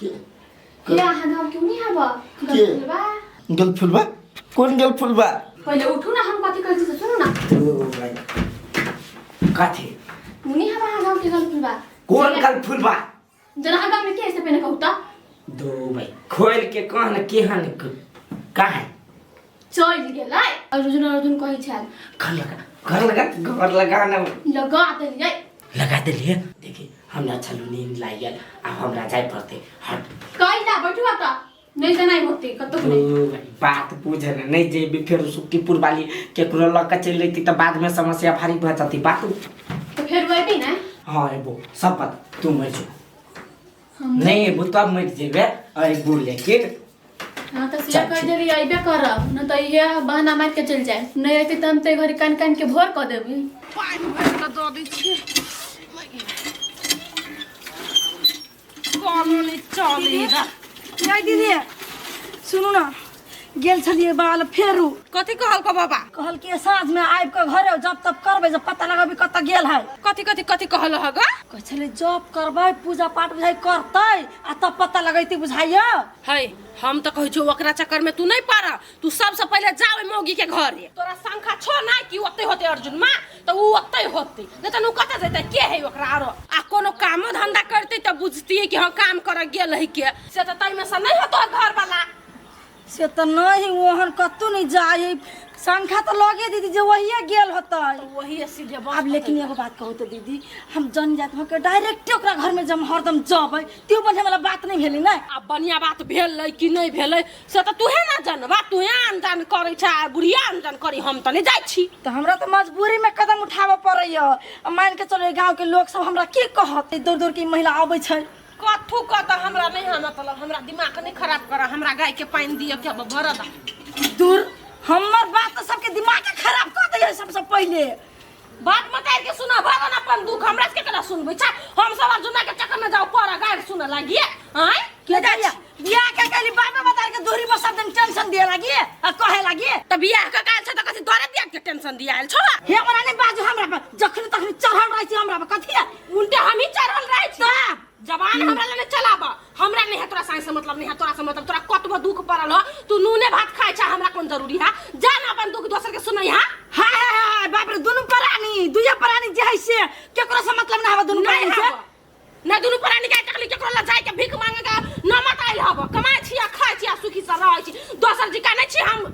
के हे अहाँ गाँव क्यों नहीं आबऽ? के? गलफुलबा। गलफुलबा कोन गलफुलबा पहिले उठू ना हम कथी कहै छी से सुनू ना ओ भाइ कथी मुनी हम अहाँ गाँव के गलफुलबा कोन गलफुलबा जना अहाँ गाँव में के है से पहिने कहू तऽ दो भाइ खोल के कह न केहन कहाँ चलि गेलै अर्जुन अर्जुन कहै छल घर लगा घर लगा घर लगा ना लगा देलियै लगा देलियै देखी हमरा छलू नींद लागि गेल आब हमरा जाय पड़तै हट कैला बैठू तऽ नहि जेनाइ होतै कतहु नहि ओ भाइ, बात बुझ ने नहि जेबी फेर सुखीपुर वाली केकरो लऽ कऽ चलि अयती तऽ बादमे समस्या भारी भऽ जतै बात तऽ फेर अयबी ने हँ एबो सब बात तू मरि जो हम नहि एबो तब मरि जेबे अयबो लेकिन हाँ तऽ से कहि देली अयबे करब नहि तऽ इएह बहाना मारि के चलि जायब नहि अयतै तऽ हम तऽ घड़ी कान कान के भोर कऽ देबै पानि भरि कऽ दऽ दै छियै कोनो नहि चलै नहीं दीदी सुनू ना गेल छलियै बाल फेरू कथी कहलको बाबा कहलकै साँझ में आबि कऽ घरे जब तब करबै जब पता लगेबै कतऽ गेल है कथी कथी कथी कहल ह गा कहै छलै जब करबै पूजा पाठ बुझाइ करतै आ तब पता लगैतै बुझाइयो है हम तऽ कहै छियौ ओकरा चक्कर में तू नहीं पार तू सबसे पहिले जा ओहि मौगी के घरे तोरा शंखा छो ना कि ओते होते अर्जुन माँ तऽ ऊ ओते होते नहीं तऽ उ कतऽ जेतै के है ओकरा आरो आ कोनो कामो धंधा करते तऽ बुझतियै कि हाँ काम करऽ गेल है के से तऽ ताहिमे से नहीं होतो घर वाला से तऽ नहीं ओहन कतौ नहीं जाइ है शंखा तऽ लगे दीदी जे वहिए गेल होतै वही सीधे बस आब लेकिन एगो बात कहू तऽ दीदी हम जन जात भऽ के डायरेक्टे ओकरा घर में जब हरदम जबै त्यो बढ़िया वाला बात नहीं भेलै ने आ बढ़िया बात भेलै कि नहीं भेलै से तऽ तूहे ना जानबा तूहे अनजान करै छ आ बुढ़िया अनजान करी हम तऽ नहीं जाइ छी तऽ हमरा तऽ मजबूरी में कदम उठाबऽ पड़ैया आ मान के चलो गाँव के लोग सब हमरा की कहत दौड़ दौड़ के ई महिला अबै छै कथू कह तऽ हमरा नहीं है मतलब हमरा दिमाग नहीं खराब कर हमरा गाय के पानि दिअ के भरऽ दा दूर हमर बात तऽ सबके दिमाग के खराब कऽ दैया सबसँ पहिले बात मत आर के सुना भरन अपन दुख हमरा के केना सुनबै छै हम सब अर्जुना के चक्कर में जाओ पर गाड़ सुन लागिए आय के जाइया बियाह के कहली बापे बता के दूरी पर सब दिन टेंशन दिए लागी आ कहे लागी त बियाह के काल छै त कथि दरे दिया के टेंशन दियाल छौ हे ओना नहीं बाजू हमरा पर जखन तखन चढ़ल रहै छी हमरा पर कथी है उल्टे हम ही चढ़ल रहै छी जबान हमरा लने चलाब हमरा नहीं है तोरा साँझ से मतलब नहीं है तोरा से मतलब तोरा कतबो दुख पड़ल हो तू नूने भात खाइ छ हमरा कोन जरूरी है जा ना अपन दुख दोसर के सुनै है हाय हाय हाय बाप रे दुनू प्राणी दुइये प्राणी जे है से केकरो से मतलब ना हवा दुनू नहीं प्राणी से हब ना दुनू प्राणी के तकली केकरो ला जाय के भीख मांगे के नमत आइल हब कमाइ छी आ खाइ छी आ सुखी से रहै छी दोसर जी का नहीं छी हम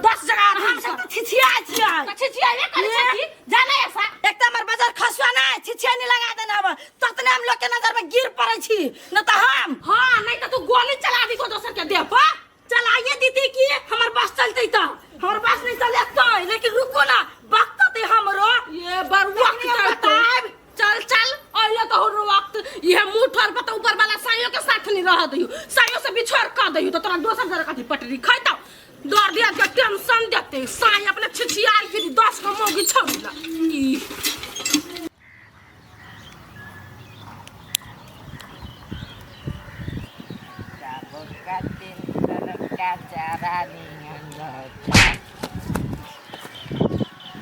10 जगह हम आदमी सब तऽ छिछिया छियै तऽ छिछियाबे करै छै की जाने ऐसा एक तऽ हमर बाजार खसुआ नहि छिछिया नहीं लगा देने हब ततने हम लोग के नजर में गिर पड़ै छी न तऽ हम हाँ नहीं तो तू गोली चला दी तो दोसर के देह पर चलाइए दीदी की हमर बस चलते तऽ हमर बस नहीं चले तो लेकिन रुको ना वक्त ते हमरो ये बर वक्त तखने हम बताएब। चल चल अइलो तो हो वक्त ये मुंह ठोर पर तो ऊपर वाला साइयो के साथ नहीं रह दियो साइयो से बिछोड़ कर दियो तो तोरा दोसर जगह कथी पटरी खैतो डर दिया के टेंशन देते साई अपने छिछियाल फिर 10 गो मौगी छोड़ ला ई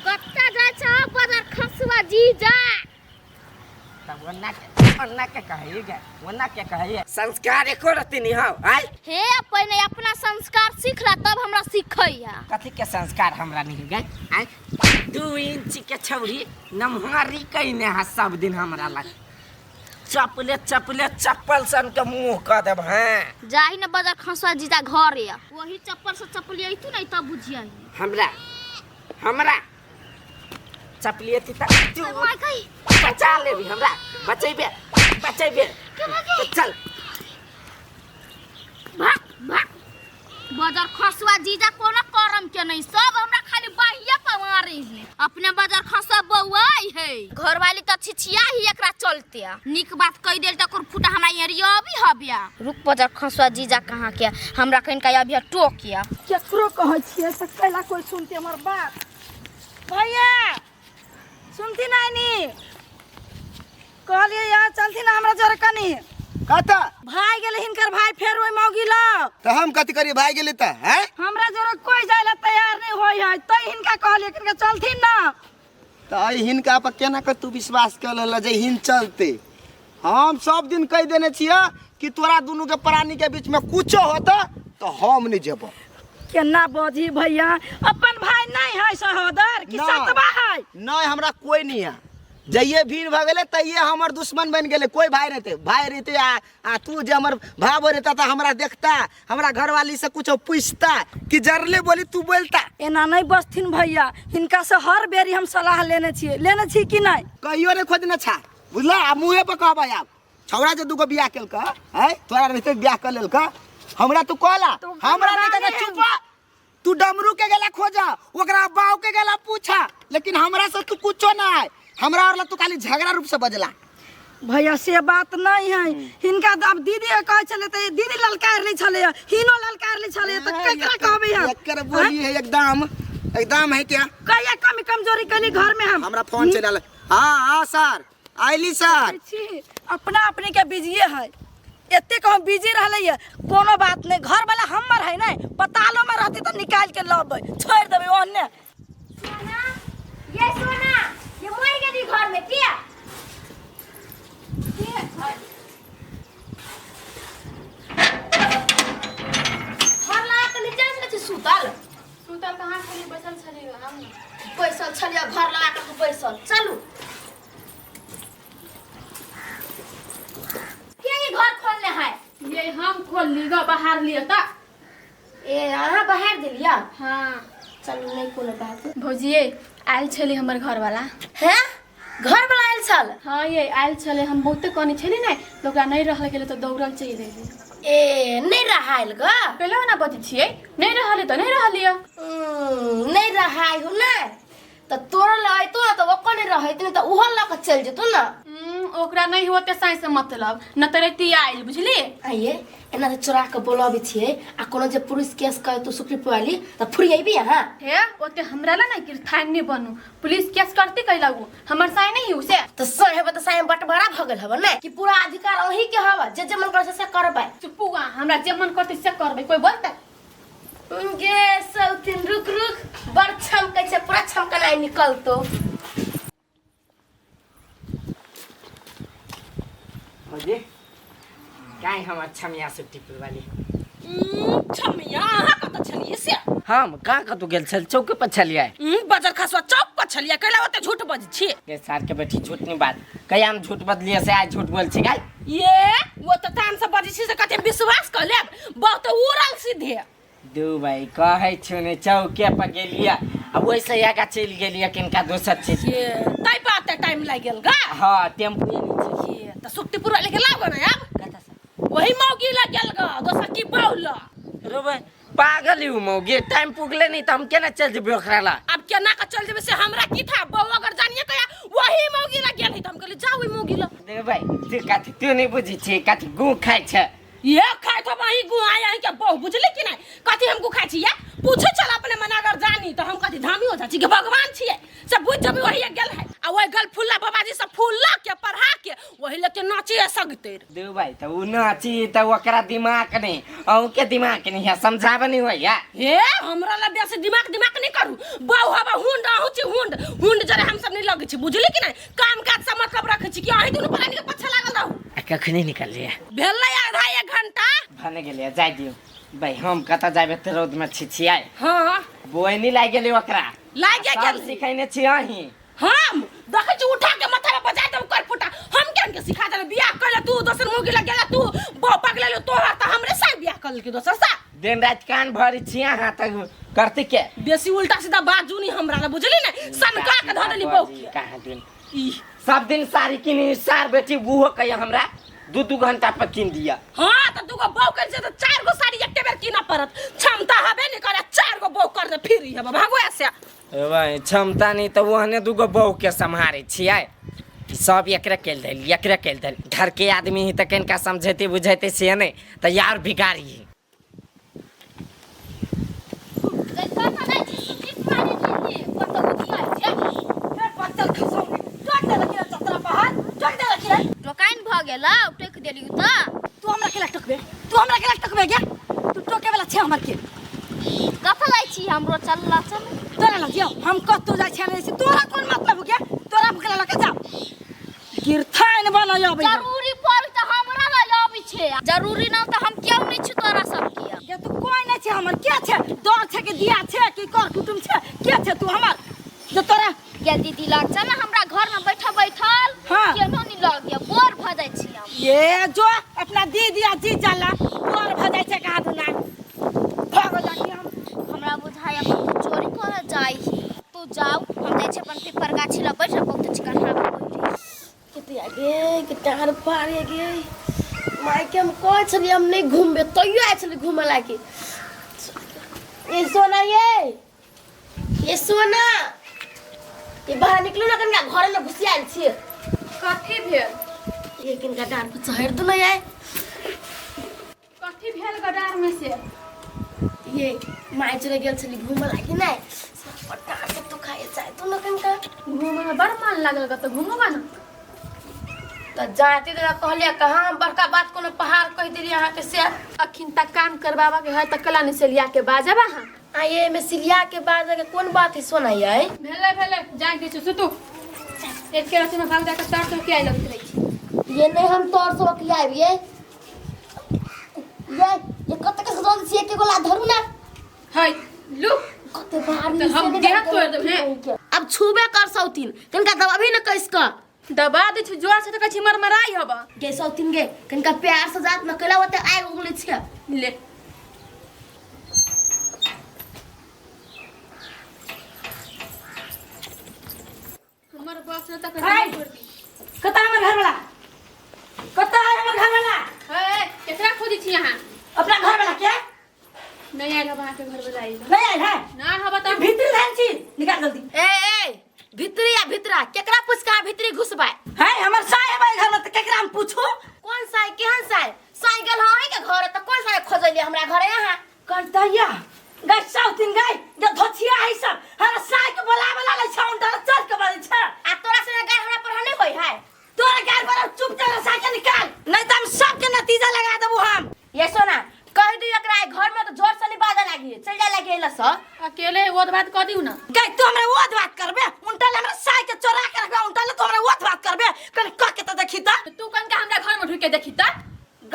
कत्ता जाइ छ बाजार खसुआ जीजा तब ओन्ना के ओन्ना के कहिए गे ओन्ना के कहिए संस्कार एको रत्ती नहीं हौ आय हे पहिने अपना संस्कार सीख ला तब हमरा सिखैया कथी के संस्कार हमरा नहीं गे आय 2 इंच के छौरी नमहारी कइने हा सब दिन हमरा लग चपले चपले चप्पल सन के मुंह कऽ देब हैं जाही न बाजार खसुआ जीजा घर या वही चप्पल से चप्पल अइतू नहीं तब बुझियही हमरा हमरा चपलिए थी त तू माय गई बचा लेबी हमरा बचेबे बचेबे के भागी चल भाग भाग बाजार खसुआ जीजा कोनो करम के नहीं सब हमरा खाली बाहिया पर मारे है अपने बाजार खसुआ बउआई है घरवाली तो छिछिया ही एकरा चलते निक बात कह देल त फुटा हमरा यहाँ अभी हबिया रुक बाजार खसुआ जीजा कहाँ के हमरा कहीं का अभी टोकिया केकरो कहै छियै तऽ कैला कोइ सुनते हमर बात भैया सुनती नानी कहलियै यहाँ चलथिन हमरा जरे कनी कतऽ भाई गेलै हिनकर भाई फेर ओहि मौगी लग तऽ हम कथी करियै भाई गेलै तऽ हैं हमरा जरे कोइ जाय ला तैयार नहीं होय है तै हिनका कहलियै हिनका चलथिन ना तऽ एहि हिनका पर केना कऽ तू विश्वास कऽ लेलह जे हिन चलते हम सब दिन कहि देने छियै कि कि तोरा दुनू के प्राणी के बीच में कुछो होता तो हम नहीं जेबो। केना बजी भैया, अपन भाई नहीं है सहोदर कि ना। सतबा है? नहीं, हमरा कोई नहीं है। जइये भीड़ भऽ गेलै तइये हमर दुश्मन बनि गेलै। कोई भाई रहते, भाई रहते आ आ तू जे हमर भाव रहता तऽ हमरा देखता, हमरा घरवाली से कुछो पूछता कि जरले बोली तू बोलता। एना नहीं बजथिन भैया, हिनका से हर बेरी हम सलाह लेने छियै, लेने छी कि नहीं? कहियो नहीं खोजने छा, बुझला? आ मुँहे पर कहबै आब छौड़ा जे दूगो बियाह केलक है, तोरा रहते बियाह कर लेलक, हमरा तू कहला तो हमरा नहीं हमरा कहला, चुप रह। तू डमरू के गेला खोजा, ओकरा बाव के गेला पूछा, लेकिन हमरा से तू कुछो ना है। हमरा और ला तू खाली झगड़ा रूप से बजला। भैया से बात नहीं है, हिनका अब दीदी के कहै छलै तऽ दीदी ललकार लै छलै, हिनो ललकार लै छलै, तऽ केकरा कहबै हम? एकर बोली है एकदम एकदम है क्या? कहिया कमी कमजोरी कैली घर में हम? हमरा फोन चल आल। हाँ हाँ सर, आइली सर। छी, अपना अपने के बिजिए है, एतेक हम बिजी रहलै है, कोनो बात नहीं, घर वाला हमर है नहीं, पतालो में रहती तऽ निकाल के लबै, छोड़ि देबै ओहने। सोना, ये सोना, ये मर गेली घर में किया? घर लगा के नीचे से छी सुतल। सुतल कहाँ छली, बैसल छली हम। बैसल छलियै घर लगा के बैसल। चलू। के ये घर खोलने है? ये हम खोल ली ग, बाहर लिअ त। ए अहाँ बाहर देलियै? हाँ। चलू नहीं कोनो बात। भौजिये आयल छली हमर घर वाला। हैं? घर वाला आयल छल? हाँ ये आयल छले, हम बहुते कहने छली ने तऽ ओकरा नहीं रहल गेलै तऽ दौड़ल चलि गेलै। ए नहीं रहायल ग? पहिले ओना बजै छियै, नहीं रहलै तऽ नहीं रहलियै। नहीं रहाय हो ने तऽ तोरा लग अयतो ने तऽ ओकर नहीं रहैत ने तऽ ओहो लऽ कऽ चलि जेतौ ने। ओकरा नहीं होते साँझ से मतलब न तऽ रहिती आयल, बुझली? आइए एना जे चोरा कऽ बोलबै छियै आ कोनो जे पुलिस केस करतौ सुखरी पुआली तऽ फुरियेबी अहाँ? हे ओते हमरा ला नहीं गिरथान नहीं बनू, पुलिस केस करती कैला उ, हमर साई नहीं हु से। तऽ साँय हेबै तऽ साँय बंटवारा भऽ गेल हबे ने कि पूरा अधिकार अहीं के हबे, जे जे मन करै छै से करबै। चुप्पू आ, हमरा जे मन करतै से करबै, कोई बोलतै? गे सौतिन रुक रुक, बड़ छमकै छै, पूरा छमकनाइ निकलतौ। भौजी काहे हमर छमिया से टिपुल वाली? छमिया अहाँ कतऽ छलियै से? हम कहाँ कतौ गेल छल, चौके पर छलियै। बजर खसुआ चौक पर छलियै, कैला ओते झूठ बजै छी? गे सार के बेटी झूठ नहीं बात, कहिया हम झूठ बदलियै से आइ झूठ बोल छी गाय? ये वो तऽ तान से बजै छी से कते विश्वास कऽ लेब, बहुत उड़ल सीधे। दू भाई कहै छियौ ने चौके पर गेलियै आ ओहिसँ आगाँ चलि गेलियै किनका दोसर चीज। ये तै बात टाइम लागि गेल गा। हाँ टेम्पू नहि छै। ये तऽ सुक्तिपुर वाले के लाबो ने आब? कतऽ से? वही मौगी लग गेल गा, दोसर की बाउल। रो भाई पागल ही मौगी, टाइम पुगले नहीं तऽ हम केना चलि जेबै ओकरा ला? अब केना के चलि जेबै से हमरा की था, बौआ अगर जानिए कहिया वही मौगी लग गेल है तऽ हम कहलियै जाउ ओहि मौगी लग। दे भाई तू कथी तू नहीं बुझै छी, कथी गू खाइ छै? ये खाइ तो वही गु आय आय के बहु, बुझली कि नहीं? कथी हम गु खाइ छी या? पूछे चल अपने मन अगर जानी तऽ हम कथी धामी हो जाइ छी कि भगवान छियै से बुझ जेबै वही गेल है। आ वही गल फुल्ला बाबाजी सब फुल्ला के पढ़ा के वही लेके नाची है सगतेर। दू भाई तऽ उ नाची तऽ ओकरा दिमाग नहीं, अहूँ के दिमाग नहीं है, समझाबे नहीं होइया। हे हमरा ला बेसी दिमाग दिमाग नहीं करू, बहु हवा हुंड अहूँ छी हुंड हुंड जरे हम सब नहीं लगै छी, बुझली कि नहीं? काम काज से मतलब रखै छी कि अहीं दुनू प्राणी के पछा लागल रहू। आ कखनी निकललियै? भेलै आधा एक घंटा। भने गेलियै, जाय दियौ भाई, हम कतऽ जाबे तऽ रौद में छिछियाय। हाँ बोइनी लागि गेलै ओकरा। लागि गेल। सब सिखैने छी अहीं। हम देखै छी उठा के माथा में बजा देब कर फुटा, हम केहन के सिखा देबै? बियाह कैले तू दोसर मौगी लग गेला, तू बहु पगलेलू तोहर तऽ हमरे संग बियाह कऽ लेलकै दोसर सा। दिन राति कान भरी छी अहाँ तऽ करती के? बेसी उल्टा सीधा बाजू नहीं हमरा ला, बुझली ने? सनका के धऽ देली बहु के। कहाँ दिन ई सब दिन साड़ी किनी सार बेटी बूहो कहिया हमरा दू दू घंटा पर किन दिया। हाँ तऽ दूगो बहु कर छै तऽ चारि गो साड़ी एके बेर किनऽ पड़त, क्षमता हबे नहीं करे, चारि गो बहु कर दे फिर हेबे भागो ऐसे। ए भाई क्षमता नहीं तऽ ओहने दूगो बहु के सम्हारे छियै, सब एकरे केल देल एकरे केल देल, घर के आदमी ही तऽ कनिका समझेते बुझेते से नहीं तऽ यार बिगाड़ी। टोकाइन भऽ गेल, टोकि देली तऽ। तू हमरा केला टोकबे, तू हमरा केला टोकबे गे? तू टोके वाला छै हमर के? कतऽ जाइ छी हमरो चल चल। तोरा लग जाओ, हम कतौ जाइ छियै नहि, तोरा कोन मतलब हो गया? तोरा केला लऽ के जाओ, गिरथाइन बनल अबै। जरूरी पड़ल तऽ हमरा लग अबै छे जरूरी ना त हम क्यों नहीं छी तोरा सब के जे तू कोई नहीं छे हमर के छे डर छे कि दिया छे कि कर कुटुम छे के छे तू हमर जे तोरा गे दीदी लग चल ना हमरा घर में बैठल बैठल हाँ। केनो नहीं लग गया बोर भ जाइ छी हम ये जो अपना दीदी आ जी जाला बोर भ जाइ छे कहाँ दुना भग जाके हम हमरा बुझाय अपन तू चोरी करे जाइ ही तू जाओ हम जाइ छी अपन पेपर गाछी लग बैठ बहुत चिकन हवा बैठ कते आगे के टार फाड़े गे माय के हम कहै छलियै हम नहि घूमबे तैयो आयल छलै घूमऽ लागी ये सोना ये सोना ये बाहर निकलू ना कनिका घरे में घुसी आयल छियै कथी भेल ये किनका डार पर चढ़ि दू ना ये कथी भेल गडार में से ये माय चले गेल छली घूमऽ लागी नहि पटार सब तो खाए चाहे तू ना कनिका घूमे में बड़ मन लागल ग तऽ घूमू ना तऽ जाते दादा कहलियै कहाँ हम बड़का बात कोनो पहाड़ कहि देलियै अहाँके से अखिन तक काम करबाबा के है तऽ कला नहीं से लिया के बाजब अहाँ आ ये में सिलिया के बाद के कोन बात है सोना ये भेलै भेलै जाय दै छी सुतू एक के राति में भाग जाके तर तो के आइ लगैत रहै छी ये नहीं हम तोर से ओकिया ये ये ये कते के सजल छी एक गोला धरू ना है लू कते भारी तऽ हम से देह तोड़ि देब, हे। अब छूबे कर सौतीन कनका दबाबी न कइस क दबा दै छी जोर से तऽ कहै छी मरमराइ हब गे सौतीन गे कनका प्यार से जात न कैला ओते आग उगले छै ले हमर बस न तक है। कता हमर घर वाला कता है हमर घर वाला है केकरा खोजै छी अहाँ अपना घर वाला के नहीं आयल हब अहाँके घर वाला आयल नहीं आयल है ना हब तऽ भीतर धान छी निकाल जल्दी ए ए भीतरी या भीतरा केकरा पूछ के अहाँ भीतरी घुसबै है हमर साय है घर में त केकरा हम पूछू कोन साय केहन साय साय गेल हँ अहीं के घर तऽ कोन साय खोजलियै हमरा घरे अहाँ कंटैया गाय साउथिन गाय जे धोछिया है सब हमरा साय के बोला बोला ले छौ उनटा चल के बोले छे आ तोरा से गाय हमरा पर नहीं होय है तोरा गाय पर चुप चल साय के निकाल नहीं त हम सबके नतीजा लगा देबू हम ये सोना कह दियो एकरा आइ घर में तो जोर से नहीं बाजे लागी चल जाए लागी एला स अकेले वो बात कह दिउ ना गाय तू हमरा वो बात करबे उनटा ले हमरा साय के चोरा के रखबे उनटा ले तू हमरा वो बात करबे कन क के त देखी त तू कनका हमरा घर में ढुक के देखी त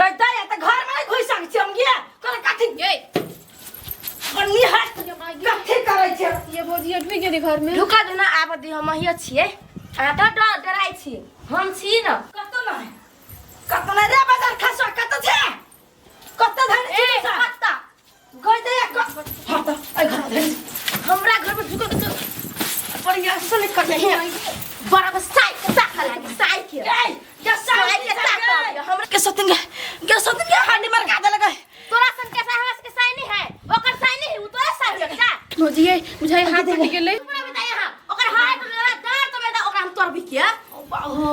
गाय त या त घर में नहीं घुस सकै छी हम गे कन कथी ये कन्नी हट कथी करै छै ये भौजी ढुक गेली घर में ढुका दे ना आब दी हम हियो छियै अहाँ तऽ डर डराइ छी हम छी न कतौ नहीं कतौ नहीं रे बाजार खसवा कतौ छै कतौ धन ए कत्ता गई दे क हां त ए घर में धरि हमरा घर में ढुके के बढ़िया से नहीं करने है बराबर साई के साख लागी साई के ए के साई के साख लागी। हमरा के सतिन के के सतिन के हांडी मार का दे लगे तोरा सन के साई हमरा के साई नहीं है ओकर साई नहीं है उ तोरा साई है का भौजी ये बुझाई हाथ कटि गेलै हमरा बताइए हां ओकर हाथ में दांत तो बेटा ओकरा हम तोड़ भी किया हो बा हो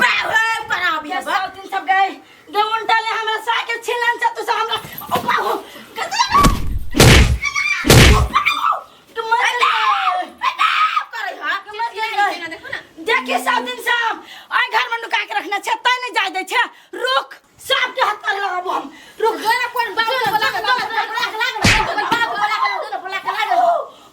बड़ा अभी के सतिन सब गए गे उल्टा ले हमरा सा के छिलन छ तू सब हमरा ओ बा हो कतौ ओ बा हो के मर गए करे हां के मर गए देखो ना देखी सब दिन सब आइ घर में नुका के रखना छै तै नहीं जाय दै छै रुक सबके हाथ पर लगाबो हम रुक जोरा कोन बाबू बोला के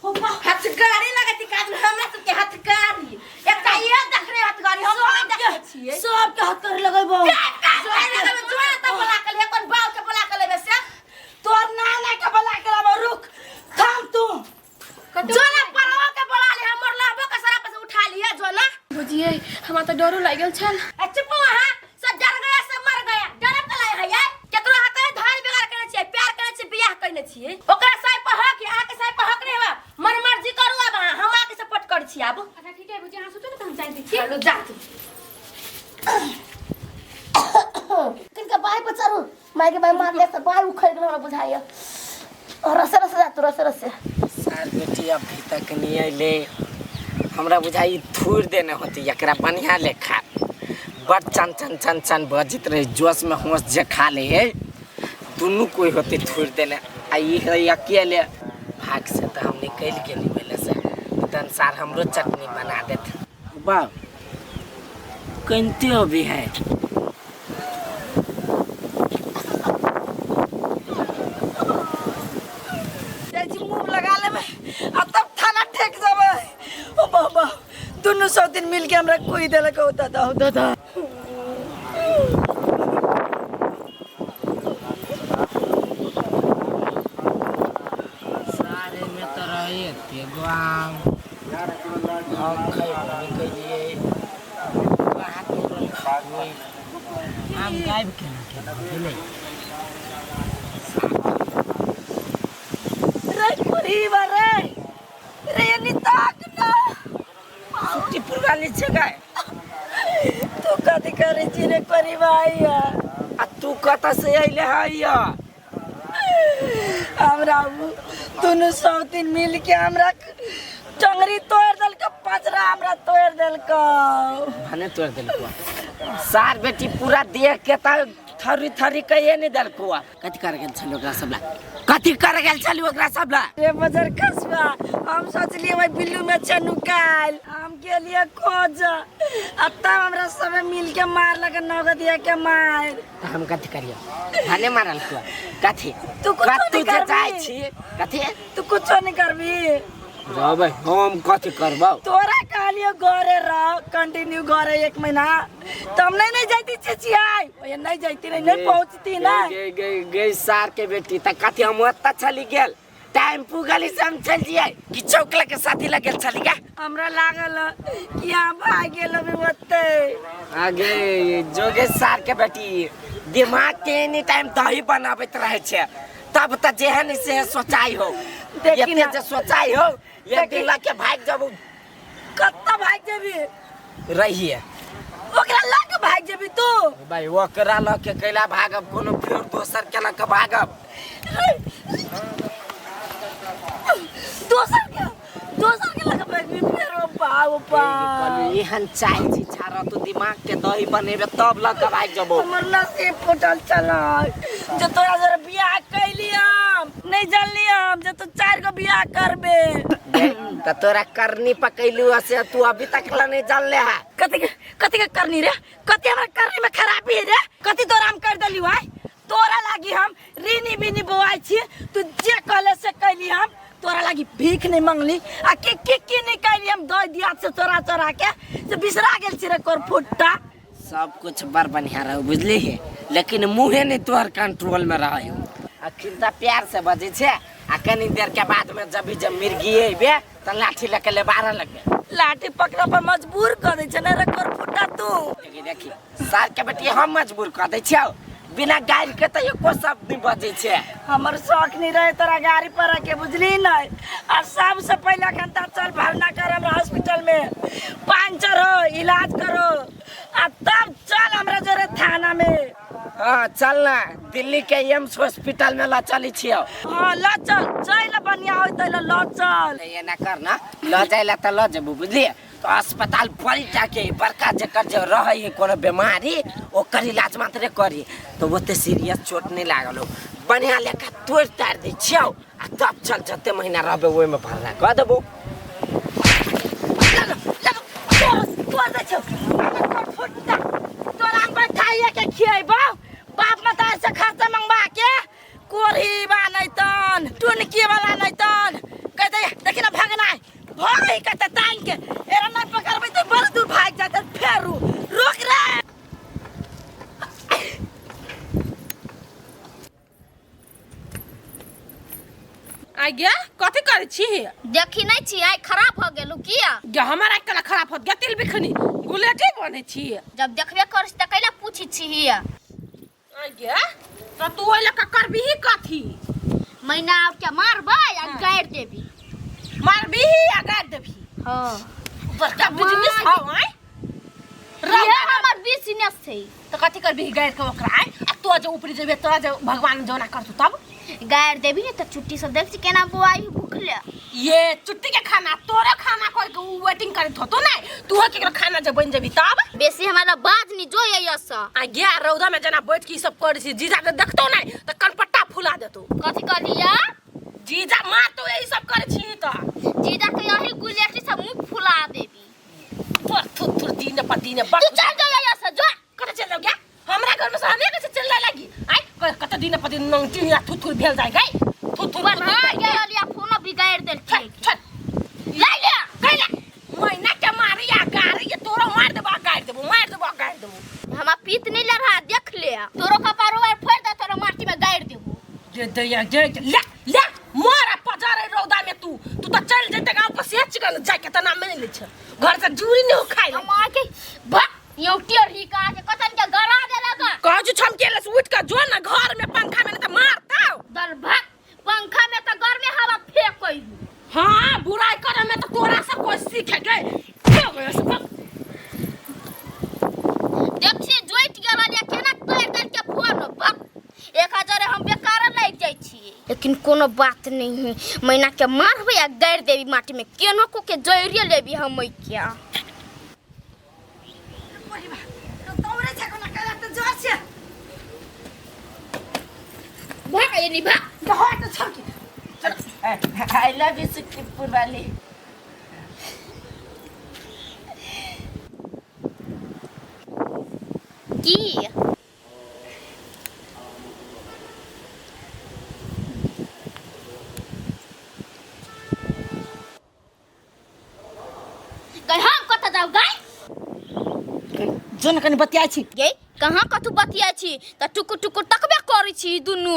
ओ बा हथगाड़ी लगती काज हमरा सबके हथगाड़ी एकटा ये देखने हथगाड़ी हम नहीं देखै छियै सबके हाथ पर लगेबो बोला के ले कोन बाप के बोला के लेबे से तोर नाना के बोला के लाबो रुक थाम तू जोना परवा के बोला ले हमर लाबो के सारा पैसा उठा लिया जोना भौजी ये हमरा तऽ डरो लागि गेल छल ए चुप वहां सब डर गया सब मर गया डरब के लाय है यार केकरो हाथ में धान बेगार करने छियै प्यार करने छियै बियाह करने छियै ओकरा साइ पर हक है अहाँ के साइ पर हक नहीं हवा मन मर्जी करू अब अहाँ हम अहाँ के सपोर्ट कर छी आब अच्छा ठीक है भौजी अहाँ सुतू ने तऽ हम जाइ छी चलो जा तू किनका बाई पर चढ़ू माय के बाई मारले से बाई उखड़ गेल हमरा बुझाइया और रसे रसे जा तू रसे रसे सार बेटी अभी तक नहीं अयले हमरा बुझाई थूर देने होती एकरा बढ़िया लेखा बड़ चन चन चन चन बजित रहे जोश में होश जे खा ले है दुनू कोई होते थूर देने आ ई है अकेले भाग से तो हम निकल गेली पहले से तन सार हमरो चटनी बना देत बाप कनते अभी है जाइ छी मुँह लगा लेबै आ तब थाना ठेक जेबै ओ बाबा दुनू सौ दिन मिल के हमरा कोई देलक ओ दादा ओ दादा आम गायब केना केना भेलै? रे कुरी रे रे एनी ताक ना। सुट्टी पुरवाली छै गाय। तू कथी करै छी रे कोरी भाई? आ तू कतऽ से अइले हइया? हमरा दुनू सौतीन मिल के हमरा टंगरी तोड़ देलक, पचरा हमरा तोड़ देलक। भने तोड़ देलको सार बेटी, पूरा देख के त थरी थरी कहिए नहीं देलको। कथी कर गेल छल ओकरा सब ला? कथी कर गेल छल ओकरा सब ला? रे बजर खसुआ, हम सोचलिए वही बिल्लू में छै नुकायल, हम गेलिए खोज आ तब हमरा सब मिल के मारलक नगदिया के मार। त हम कथी करियो? भने मारल को कथी? तू कुछो कतू नहीं जे करबी। जाइ छी कथी? तू कुछो नहीं करबी। रहबै हम कथी करबौ? तोरा कहलियो घरे रह, कंटिन्यू घरे एक महीना, तो हम नहीं नहीं जाती चिचियाई, ओए नहीं जाती, नहीं नहीं पहुंचती ना। गे गे गे सार के बेटी, त कथी हम ओतऽ चली गेल टेम्पू गली से हम चल जियै कि चौक लगे साथी लगे चली गे? हमरा लागल कि यहाँ भाग गेल अभी ओते। आगे जोगे सार के बेटी, दिमाग के एनी टाइम दही बनाबैत रहे छै, तब त जेहन से सोचाई हो। देखी एते ना। जे सोचाई हो एक देखी। दिन लके भाग जबू। कत्ता भाग जेबी? रहिए ओकरा लग भाग जेबी तू? भाई ओकरा लके कैला भागब? कोनो फेर दोसर के लके भागब। दोसर के लग भागबी फेर? ओ बा ओ बा। कहलू एहन चाहे छी छाड़ा, तू दिमाग के दही बनेबे तब लके भाग जबो। हमर नसीब फूटल चल जो तोरा जरा बियाह कैली, हम नहीं जानली हम जे तू चार गो बियाह करबे। त तोरा करनी पकैलू से तू अभी तक ला नहीं जानले है। कथी के करनी रे? कथी हमरा करनी में खराबी है रे? कथी तोरा हम कर देली है? तोरा लागी हम ऋणी बिनी बोआई छी, तू जे कहले से कैली। हम तोरा लागी भीख नहीं मंगली आ के के के नहीं कैली। हम दही दिया से चोरा चोरा के से बिसरा गेल छी रे कोर फुट्टा। सब कुछ बड़ बढ़िया रहो बुझली है, लेकिन मुँहे नहीं तोहर कंट्रोल में रहे। अखिन त प्यार से बजै छै आ कनी देर के बाद में जब भी जब मिर्गी अइबे त लाठी लके ले बारह लगबे। लाठी पकड़ पर मजबूर कर दै छै ने रे कोर फुट्टा तू? देखी देखी सार के बेटी, हम मजबूर कर दै छियौ? बिना गारि के त एको शब्द नहीं बजै छै। हमर शौक नहीं रहे तोरा गाड़ी पर के, बुझली नहीं? आ सबसे पहला घंटा चल भरना कर हमरा हॉस्पिटल में, पंचर हो इलाज करो आ तब चल हमरा जोरे थाना में। हाँ चल ना, दिल्ली के एम्स हॉस्पिटल में ला चली छियौ। हाँ ल चल, चल बढ़िया होय त ल चल। एना कर ना, ल जाय ला त ल जेबू बुझलिए। तो अस्पताल बड़ी टाके बड़का जेकर जे रहै है कोनो बीमारी ओकर इलाज मात्रे करी, तो ओते सीरियस चोट नहीं लागल हो, बढ़िया लेखा तोड़ तार दै छियौ आ तब चल, जते महीना रहबे ओहिमे भरना कऽ देबो। लगो लगो तोर तोर दै छौ तोर फुट्टा। तोरा हम बैठाइए के खियैबौ बाप मतार से खर्चा मंगवा के। कोढ़ी बा नहीं तन टुनकी वाला नहीं तन कहते देखी ना भगनाय भाग कहते तान के एरा नहीं पकड़बै तो बड़ दूर भाग जाते। फेरू रोक रे। आ गया कथी करै छी? देखी नहीं छी आइ खराब हो गेलू किया? गे हमारा कला खराब हो गया तिल बिखनी गुलेटी बनै छी। जब देखबे करस त कैला पूछी छी हिया? आ गया त तू ओइ लका करबिही कथी? महीना और के मारबै आ गाड़ि देबी। मारबिही आ गाड़ि देबही? हाँ। बड़का बिजनेस हौ आइ। इहे हमर बिजनेस छै। त कथी करबिही गाड़ि के ओकरा आइ? आ तो जे ऊपरी जेबे तोरा जे भगवान जोना करतू तब गाड़ि देबी ने त छुट्टी सब देख छी केना बोआई भूखले। ये चुट्टी के खाना तोरे खाना कर के उ वेटिंग करत होतो नै, तू केकरो खाना जे बन जेबी तब बेसी हमारा बाज नी जो ये सा। आ गया रौदा में जना बैठ के ई सब करै छी, जीजा के देखतो नै त कनपट्टा फुला देतो। कथी कहलिया? जीजा मार तो यही सब करै छी त जीजा के यही गुलेटी सब मुंह फुला देबी। पर थुर थुर दिन पर दिन बड़ तू चल जो ये सा जो। कत चल जाओ गया हमरा घर में से हमे कैसे चल लागी आई? कत दिन पर दिन नंगटी या थुर थुर भेल जाय गई थुर थुर। बना गेल या फोनो बिगाड़ देल। छट छट ले ले। कैला महीना के मारी आ गाड़ी ये तोरो मार देबो आ गाड़ि देबो, मार देबो आ गाड़ि देबो। हमा पीत नहीं लड़ा देख ले तोरो कपारो आर फोड़ दे, तोरो माटी में गाड़ देबो। जे दैया जे ले ले मार पजारे रौदा में तू तू तो चल जेते गांव पर से चिकन जाय के त नाम नहीं ले छ, घर से जूरी नहीं हो खाई। मार के भा यौ टेढ़ी का के कथन के गड़ा देलक। कहै छी छमकेले से उठि कऽ जो ने घर में पंखा में, नहीं तऽ मारतौ। दरभक पंखा में तऽ गर्मे हवा फेकै हूँ। हाँ, बुराई करे में तो तोरा से कोई सीखे गए। देखছি जोइत गेल या केना तोड़ दल के फोन बक 1000 हम बेकार लागि जाइ छी। लेकिन कोनो बात नहीं है, मैना के मारबै आ गाड़ि देबी माटी में, केनो को के जड़िए लेबी हम क्या। भाग एनी भाग। I love you Sukhipur वाली। की गई हम कतऽ जाउ गई? जो ने कनि बतियाइ छी। गई कहाँ कतू बतियाइ छी तऽ टुकुर टुकुर तकबे करै छी दुनू।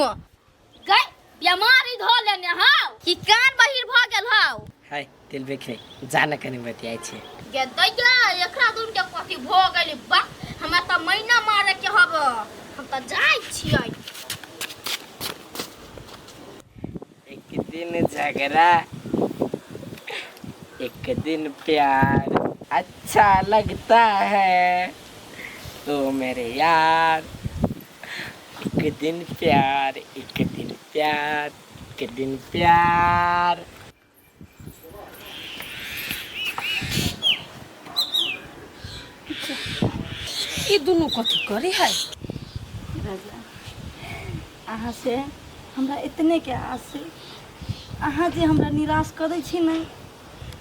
गई बेमारी धऽ लेने हौ कि कान बहिर भऽ गेल हौ? हाय तिल बिखरे जान कनि बतियाइ छी। गे दैया एकरा दुनू के कथी भऽ गेलै बा, हमरा तऽ मैना मारे के हब, हम तऽ जाइ छियै। एक दिन झगड़ा एक दिन प्यार अच्छा लगता है ओ मेरे यार। एक दिन प्यार एक दिन प्यार एक दिन प्यार। ई दुनू कथी करे है? राजा अहाँ से हमरा इतने के आस है, अहाँ जे हमरा निराश कऽ दै छी ने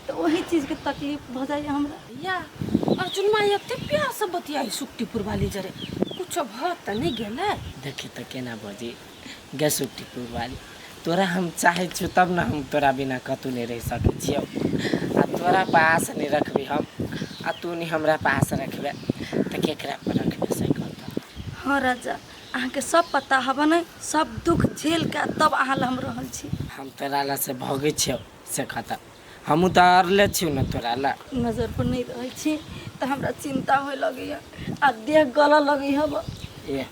तऽ ओही चीजके तकलीफ भऽ जाइए हमरा। या अर्जुन माई एते प्यार से बतियाई सुक्तिपुर वाली जरे कुछ भ त नहीं गेलै? देखी तऽ केना बजी गे सुक्तिपुर वाली, तोरा हम चाहै छियौ तब ने हम तोरा बिना कतहु नहि रहि सकै छियौ। आ तोरा पास नहि रखबी हम आ तू नहि हमरा पास रखबे तऽ केकरा पर रखबे से कह तऽ। हाँ राजा अहाँके सब पता हबे ने, सब दुख झेल के तब अहाँ लग हम रहल छी। हम तोरा लए से भगै छियौ से कह तऽ, हमहूँ तऽ अड़ले छियौ ने तोरा लए। नजर पर नहीं रहै छी तऽ हमरा चिंता होए लगैया आ देह गलऽ लगै हब। ए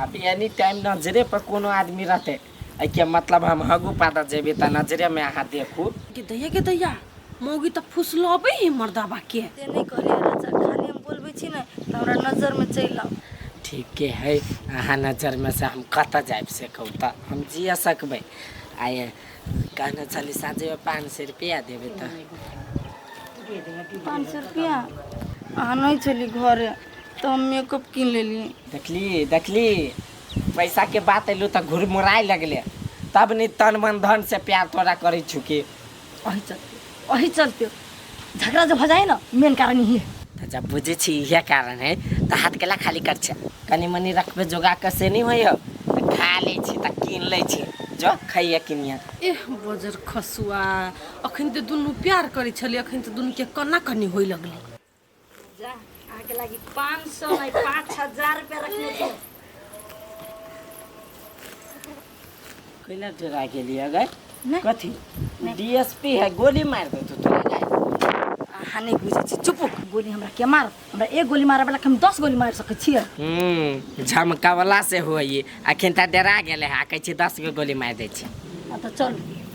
आब एनी टाइम नजरे पर कोनो आदमी रहतै एहिके मतलब हम हगू पादा जेबै तऽ नजरेमे अहाँ देखू। गे दैया गे दैया मौगी तऽ फुसलबै ही मर्दाबा के। से नहीं कहलियै राजा, खाली हम बोलबै छी ने तऽ हमरा नजरमे चलि आउ। ठीके है, अहाँ नजरमे से हम कतऽ जायब से कहू तऽ, हम जिया सकबै। आय कहने छली साँझे 500 रुपया देबै तऽ। 500 रुपया अहाँ नहीं छली घरे तऽ हम मेकअप कीन लेलियै। देखली देखली पैसा के बात एलू तऽ घुरमुराय लगले, तब नहीं तन मन धन से प्यार तोरा करै छु कि। अही चलते झगड़ा जो भऽ जाए ना मेन कारण यही है। तऽ जब बुझै छी इहे कारण है तऽ हाथ केला खाली कर छे, कनि मनि रखबे जोगा के से नहीं होइयो तऽ खा लै छी तऽ कीन लै छी, जो खैये किनिया। एह बजर खसुआ अखन तऽ दुनू प्यार करै छलै, अखन तऽ दुनू के कना कनी होय लगलै। जा अहाँके लागि 500 नहीं 5000 रुपया रखने छी। कैला डरा गेलियै गै? नहीं। कथी डीएसपी है गोली मार देतौ तोरा गै? अहाँ नहीं बुझै छी, चुप। गोली हमरा के मार, हमरा एक गोली मारे वाला के हम 10 गोली मार सकै छियै। झमकावला से होई अखन तऽ डरा गेलै है, कहै छी 10 गो गोली मारि दै छी। आ तऽ चल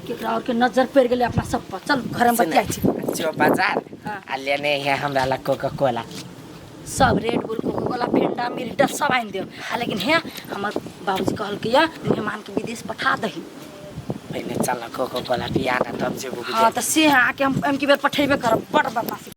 केकरा और के नजर पड़ि गेलै अपना सब पर, चल घर में बतियाइ छी। जो बाजार हाँ। आ लेने है हमरा ला कोका कोला, सब Red Bull Coca Cola Fanta Mirinda सब आनि देब। आ लेकिन हे हमर बाबूजी कहलकै या मेहमान के विदेश पठा दही। पहले चल कोका कोला पिया ना तब जेबो। हाँ तऽ से आके हम एम की बेर पठेबे करब, बड़ बदमाशी।